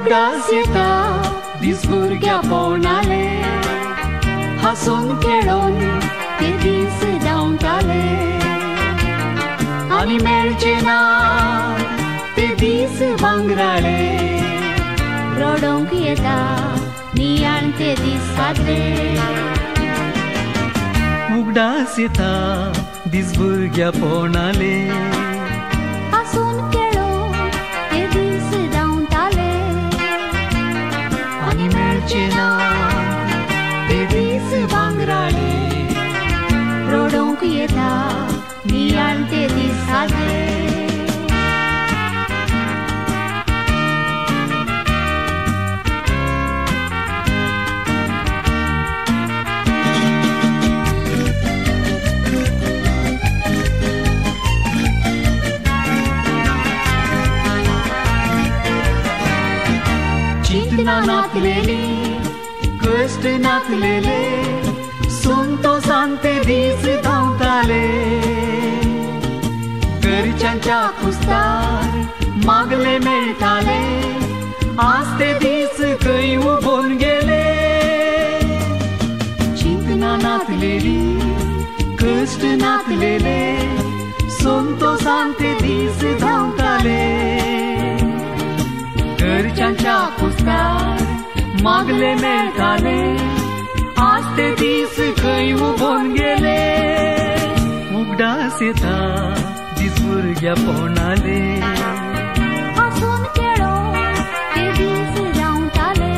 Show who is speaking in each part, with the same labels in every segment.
Speaker 1: उगडास येता दीस भुरग्यापणाले, हांसून खेळून ते दीस धांवताले आनी मेळचे ना ते दीस भांगराळे।
Speaker 2: रडोंक येता नियाळ ते दीस सादले।
Speaker 1: उगडास येता दीस भुरग्यापणाले,
Speaker 2: हांसून खेळून ते दीस धांवताले
Speaker 1: आनी मेळचे ना ते दीस भांगराळे।
Speaker 2: रडोंक येता नियाळ ते दीस सादले।
Speaker 1: चिंतना नातलेली कश्ट नातलेले संतोसान ते दीस धांवताले, घरच्यांच्या कुस्तार मागले मेळटाले, आज ते दीस खंय उबोन गेले। चिंतना नातलेली कश्ट नातलेले संतोसान ते दीस धांवताले, घरच्यांच्या कुस्तार मागले मेळटाले, आज ते दीस खंय उबोन गेले। उगडास येता दीस भुरग्यापणाले,
Speaker 2: हांसून खेळून ते दीस धांवताले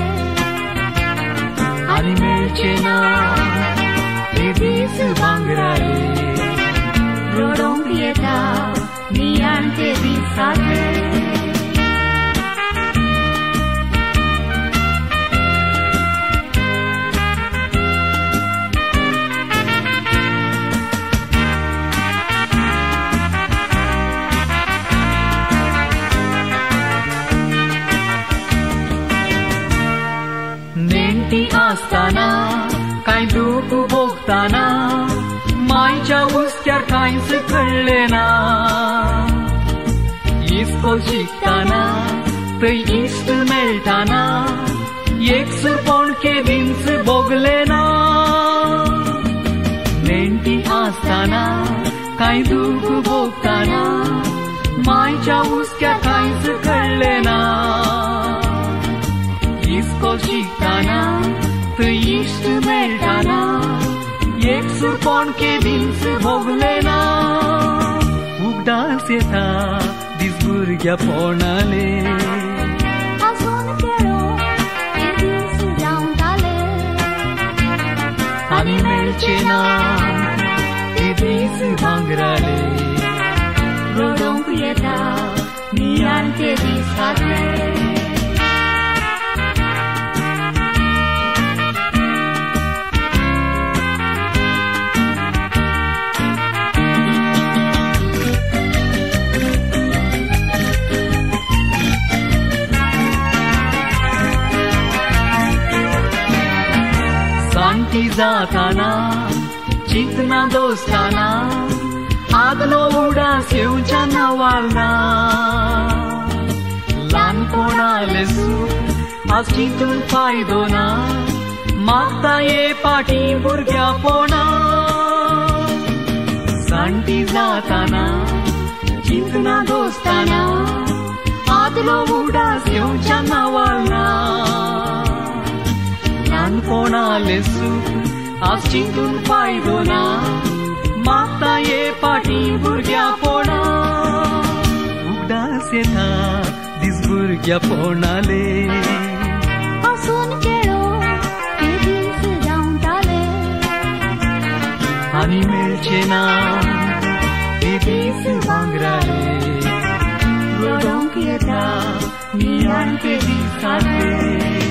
Speaker 1: आनी मेळचे ना ते दीस भांगराळे।
Speaker 2: रडोंक येता नियाळ ते दीस सादले।
Speaker 1: नेणटी आसतना कांय दूख भोगतना मायच्या हुस्क्यार कांयच कळ्ळें ना, इस्कोल शिकतना थंय इश्ट मेळटाना एकसुरपण केदींच भोगलें ना। नेणटी आसतना कांय दूख भोगतना मायच्या हुस्क्यार कांयच कळ्ळें ना, इस्कोल शिकतना थंय इश्ट मेळटाना एकसुरपण केदींच भोगलें ना। उगडास येता दीस भुरग्यापणाले,
Speaker 2: हांसून खेळून ते दीस धांवताले
Speaker 1: आनी मेळचे ना ते दीस भांगराळे।
Speaker 2: रडोंक येता नियाळ ते दीस सादले।
Speaker 1: सांती जाताना चिंतना दोस्ताना आदलो उडास येवच्या नवालना, ल्हानपणाले सूख आज चिंतून फायदो ना, मागता ये पाटी भुरग्यापणा। सांती जाताना चिंतना दोस्ताना आदलो उडास येवच्या नवालना, ल्हानपणाले सूख आज चिंतून फायदो ना, मागता ये पाटी भुरग्यापणा। उगडास येता दीस भुरग्यापणाले,
Speaker 2: हांसून खेळून ते दीस धांवताले
Speaker 1: आनी मेळचे ना ते दीस भांगराळे। रडोंक येता नियाळ ते दीस सादले।